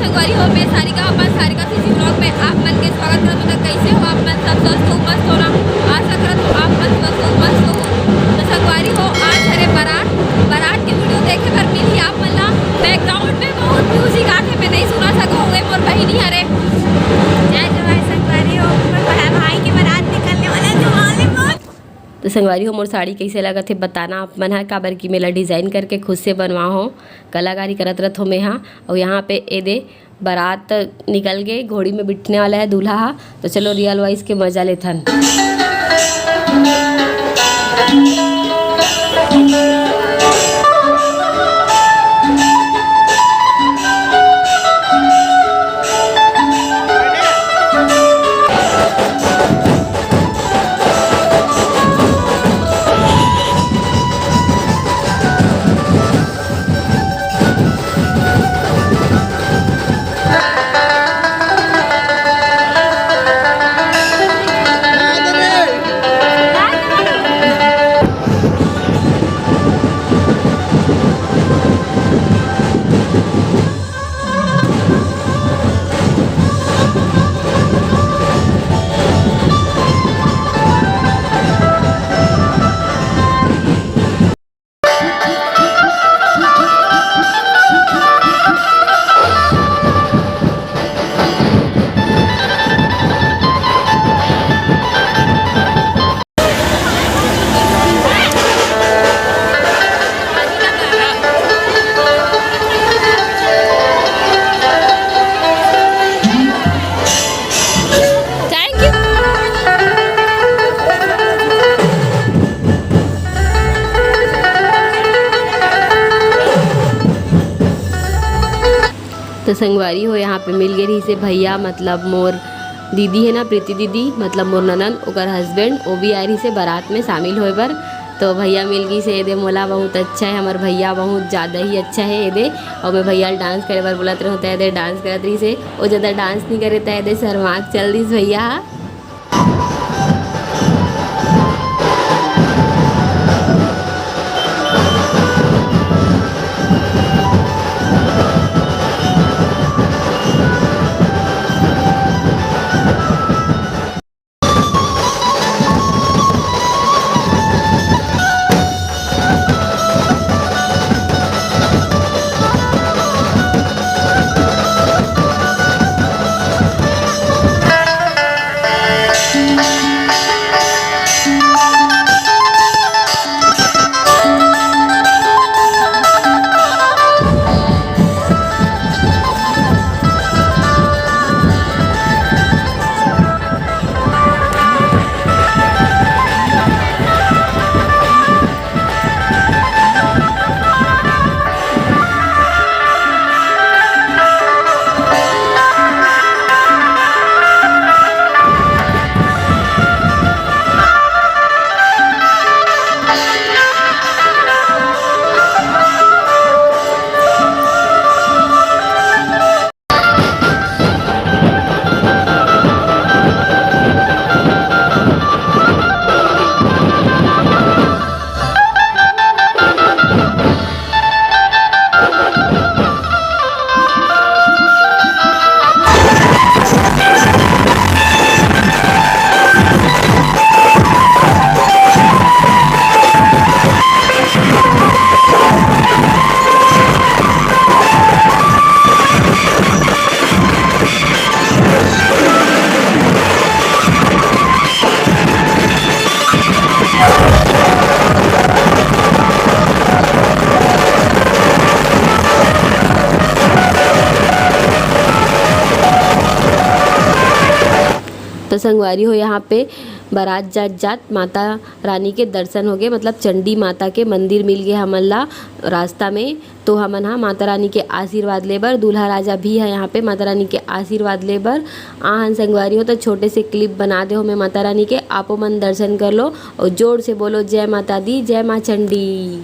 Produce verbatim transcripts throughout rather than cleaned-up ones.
संगवारी हो, मैं सारिका, अपन सारिका CG vlog में आप मन के स्वागत करत हों। कैसे हो आप मन? सब स्वस्थ हो, मस्त हो ना? आशा करत हों आप मन स्वस्थ हो, मस्त हो। तो संगवारी हो, आज हरे बारात, बारात के video देखे बर मिलही आप मन ला। Background में बहुत music आथे, मैं नहीं सुना सको होंगे, मोर बहिनी हरे। जय जवान संगवारी हो, मोर भाई के बारात निकलने वाला है, जवान है मोर। तो संगवारी हो, मोर साड़ी कैसे लगत हे बताना आप मन ह, काबर कि मेला design करके खुद से बनवा हो, कलाकारी करत रथ हो मैं हा। और यहाँ पे ए दे बारात निकल गए, घोड़ी में बिठने वाला है दूल्हा हा। तो चलो real voice के मजा लेथन। Thank you। तो संगवारी हो, यहाँ पे मिल गए रहिसे भैया, मतलब मोर दीदी है ना, प्रीति दीदी, मतलब मोर ननद, ओकर husband, वो भी आए रहिसे बारात में शामिल होए बर। तो भैया मिल गइसे, एदे मोला बहुत अच्छा है, हमर भैया बहुत ज़्यादा ही अच्छा है एदे। और मैं भैया ल dance करे बर बोलत रहूँ, त एदे dance करत रहिसे, वो ज़्यादा dance नहीं करे, त एदे शर्मा के चल दिस भैया हा। तो संगवारी हो, यहाँ पे बारात जात जात माता रानी के दर्शन हो गए, मतलब चंडी माता के मंदिर मिल गए हमन ला रास्ता में। तो हमन हा माता रानी के आशीर्वाद ले बर, दूल्हा राजा भी है यहाँ पे माता रानी के आशीर्वाद ले बर। आहन संगवारी हो, तो छोटे से clip बना दे हो मैं माता रानी के, आपो मन दर्शन कर लो और जोर से बोलो, "जय माता दी, जय माँ चंडी।"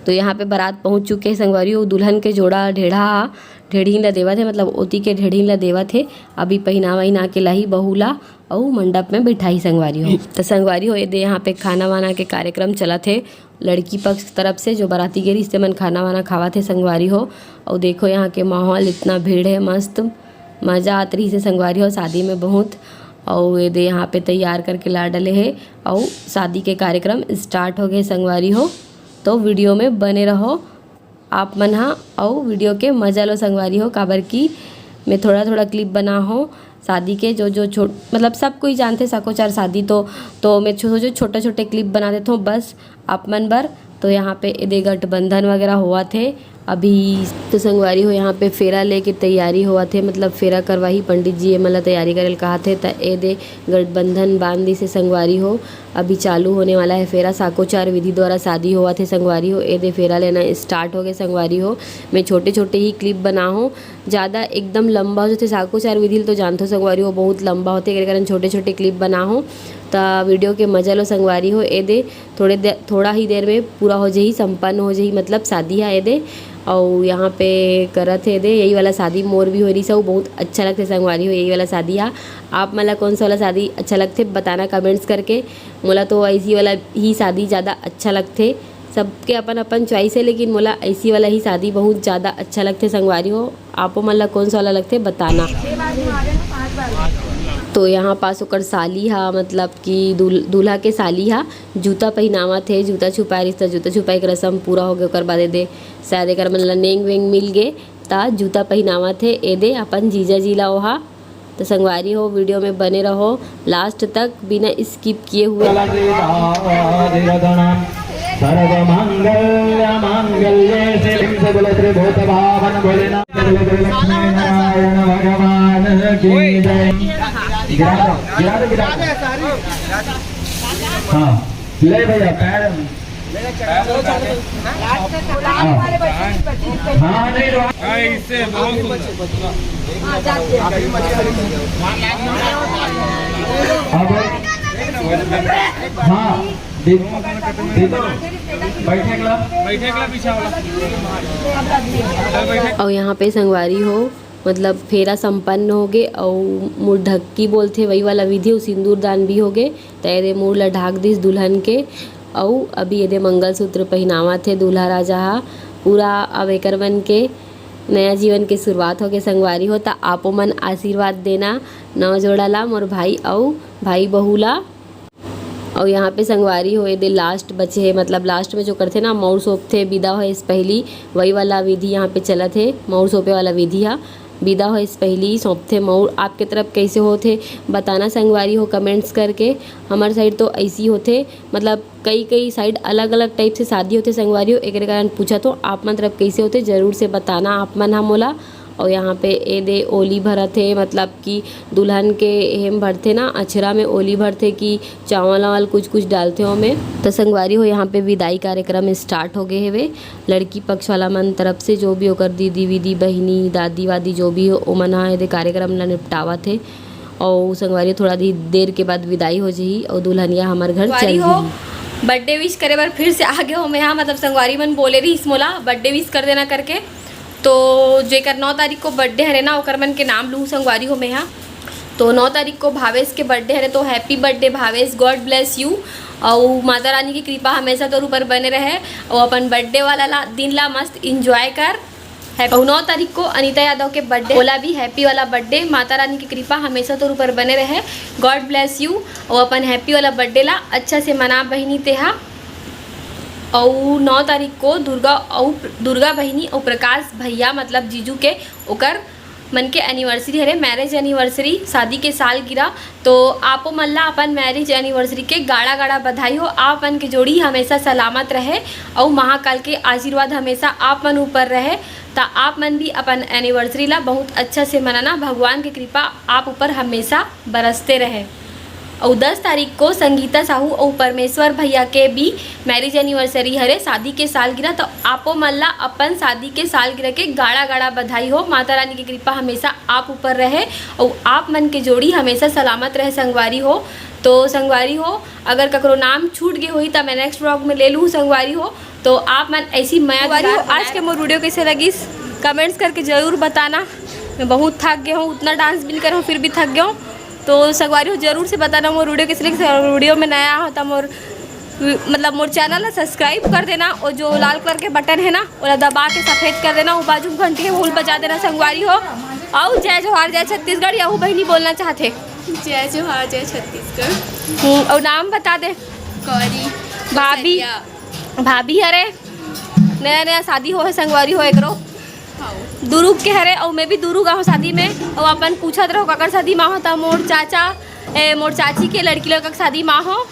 तो यहाँ पे बारात पहुँच चुके हे संगवारी हो। दुल्हन के जोड़ा ढेढ़ा, ढेढ़ीन ला देवत हे, मतलब ओती के ढेढ़ीन ला देवत हे। अभी पहिना वहिना के लाही बहू ला, अउ मंडप में बिठाही संगवारी हो। तो संगवारी हो, ये दे यहाँ पे खाना वाना के कार्यक्रम चलत हे। लड़की पक्ष तरफ से जो बाराती गे रहिस, तेमन खाना वाना खावत हे संगवारी हो। अउ देखो यहाँ के माहौल, इतना भीड़ है, मस्त मजा आत रहिस हे संगवारी हो शादी में बहुत। अउ ये दे यहाँ पे तैयार करके ला डले हे, अउ शादी के कार्यक्रम start हो गए संगवारी हो। तो video में बने रहो आप मन हा, अउ video के मजा लो संगवारी हो, काबर कि मैं थोड़ा थोड़ा clip बना हो शादी के। जो जो छोट, मतलब सब कोई जानथे साकोचार शादी, तो तो मैं छो-, सोचो छोटे छोटे clip बना देत हूँ बस आप मन बर। तो यहाँ पे एदे गठबंधन वगैरह होवत हे अभी। तो संगवारी हो, यहाँ पे फेरा लेके तैयारी होवत हे, मतलब फेरा करवाही पंडित जी, ये मतलब तैयारी करे ल कहत हे। त एदे गठबंधन बांध दिस हे संगवारी हो। अभी चालू होने वाला है फेरा। साकोचार विधि द्वारा शादी होवत हे संगवारी हो। एदे फेरा लेना start हो गए संगवारी हो। मैं छोटे छोटे ही clip बना हो, ज़्यादा एकदम लंबा हो जाथे साकोचार विधि ल तो जानथो संगवारी हो, बहुत लंबा होथे, एकरे कारण छोटे छोटे clip बना हो। त video के मजा लो संगवारी हो। एदे थोड़े दे-, थोड़ा ही देर में पूरा हो जाही, संपन्न हो जाही, मतलब शादी है एदे। अउ यहाँ पे करत हे एदे, यही वाला शादी मोर भी हो रही से, बहुत अच्छा लगथे संगवारी हो यही वाला शादी हा। आप मन ला कौन सा वाला शादी अच्छा लगथे, बताना comments करके। मोला तो ऐसी वाला ही शादी ज़्यादा अच्छा लगथे। सबके अपन अपन choice है, लेकिन मोला ऐसी वाला ही शादी बहुत ज़्यादा अच्छा लगथे संगवारी हो। आपो मन ला कौन सा वाला लगथे, बताना। तो यहाँ पास ओकर साली हा, मतलब कि दूल-, दूल्हा के साली हा जूता पहिनावत हे। जूता छुपाए रिस त जूता छुपाए के रसम पूरा हो गए। ओकर बाद एदे शायद एकर मन ला नेंग वेंग मिल गे, त जूता पहिनावत हे एदे अपन जीजा जी ला ओहा। तो संगवारी हो, video में बने रहो last तक बिना skip किए हुए। सर्वमंगल मांगल्ये शिव से बोलो श्री भूत भावन भोलेनाथ, बोलो श्री लक्ष्मी नारायण भगवान की जय। गिरा दो, गिरा दो, गिरा दो। हाँ, ले भैया, पैर। हाँ। हाँ, नहीं, हाँ, इससे बहुत अब, हाँ, दे-, दे दो। बैठे अगला। बैठे अगला, पीछे वाला। चल, बैठे। अउ यहाँ पे संगवारी हो, मतलब फेरा संपन्न हो गे, अउ मुँह ढक्की बोलथे, वही वाला विधि, अउ सिंदूर दान भी हो गे। त एदे मुँह ला ढाक दिस दुल्हन के, अउ अभी एदे मंगलसूत्र पहिनावत हे दूल्हा राजा हा। पूरा अब एकर मन के नया जीवन के शुरुआत हो गे संगवारी हो। त आपो मन आशीर्वाद देना नव जोड़ा ला, मोर भाई अउ भाई बहू ला। अउ यहाँ पे संगवारी हो, एदे last बचे हे, मतलब last में जो करथे ना, मउर सौंपथे, विदा होए से पहिली, वही वाला विधि यहाँ पे चलत हे, मउर सौंपे वाला विधि हा। विदा होए से पहिली सौंपथे मउर। आपके तरफ कैसे होथे, बताना संगवारी हो comments करके। हमर side तो ऐसी होथे, मतलब कई कई side अलग अलग type से शादी होथे संगवारी हो, एकरे कारण पूछत हो, आप मन तरफ कैसे होथे, जरूर से बताना आप मन हा मोला। अउ यहाँ पे एदे ओली भरत हे, मतलब कि दुल्हन के एहे म भरथे ना, अछरा में ओली भरथे कि चावल वावल कुछ कुछ डालथे ओमे। त संगवारी हो, यहाँ पे विदाई कार्यक्रम start हो गए हेवे। लड़की पक्ष वाला मन तरफ से जो भी ओकर दीदी वीदी, बहिनी, दादी वादी जो भी हो, ओमन ह एदे कार्यक्रम ला निपटावत हे। अउ संगवारी हो, थोड़ा दे-, देर के बाद विदाई हो जही अउ दुल्हनिया हमर घर चल संगवारी हो, दीही। Birthday wish करे बर फिर से आगे हो मैं यहाँ, मतलब संगवारी मन बोले रहिस मोला birthday wish कर देना करके। तो जेकर नौ तारीख को birthday हरे ना, ओकर मन के नाम लूँ संगवारी हो मैं हा। तो नौ तारीख को भावेश के birthday हरे, तो happy birthday Bhavesh, God bless you। अउ माता रानी की कृपा हमेशा तोर ऊपर बने रहे, अउ अपन birthday वाला ला, दिन ला मस्त enjoy कर। Happy, अउ नौ तारीख को अनिता यादव के birthday, ओला भी happy वाला birthday, माता रानी की कृपा हमेशा तोर ऊपर बने रहे, God bless you। अउ अपन happy वाला birthday ला अच्छा से मना बहिनी तेहा। अउ नौ तारीख को दुर्गा अउ, दुर्गा बहिनी अउ प्रकाश भैया, मतलब जीजू के, ओकर मन के anniversary हरे, marriage anniversary, शादी के सालगिरह। तो आपो मन ला अपन marriage anniversary के गाड़ा गाड़ा बधाई हो। आप मन के जोड़ी हमेशा सलामत रहे अउ महाकाल के आशीर्वाद हमेशा आप मन ऊपर रहे। त आप मन भी अपन anniversary ला बहुत अच्छा से मनाना। भगवान के कृपा आप ऊपर हमेशा बरसते रहे। अउ दस तारीख को संगीता साहू अउ परमेश्वर भैया के भी marriage anniversary हरे, शादी के सालगिरह। तो आपो मन ला अपन शादी के सालगिरह के गाड़ा गाड़ा बधाई हो। माता रानी की कृपा हमेशा आप ऊपर रहे अउ आप मन के जोड़ी हमेशा सलामत रहे संगवारी हो। तो संगवारी हो, अगर ककरो नाम छूट गे होही त मैं next vlog में ले लूँ संगवारी हो। तो आप मन ऐसी मया संगवारी हो, दुलार आज बनाए के मोर वीडियो कैसे लगिस, कमेंट्स करके जरूर बताना। मैं बहुत थक गया हूँ, उतना डांस भी नहीं करे हूँ, फिर भी थक गया हूँ। तो संगवारी हो, जरूर से बताना मोर वीडियो कैसे लगिस। अगर वीडियो में नया हो तो मोर, मतलब मोर चैनल ला सब्सक्राइब कर देना, और जो लाल कलर के बटन है ना, ओला दबा के सफेद कर देना, वो बाजू में घंटी है, वो बजा देना संगवारी हो। और जय जोहार, जय छत्तीसगढ़, यहू बहिनी बोलना चाहथे। जय जोहार, जय छत्तीसगढ़। हम्म, और नाम बता दे। गौरी। भाभी। सरिया। भाभी हरे, नया नया शादी हो है संगवारी हो एकरो। हाँ। दुरुग के हरे, और मैं भी दुरुग आहूँ शादी में। और अपन पूछत रहो काकर शादी मा हो, त मोर चाचा, ए, मोर चाची के लड़की लड़का के शादी मा हो।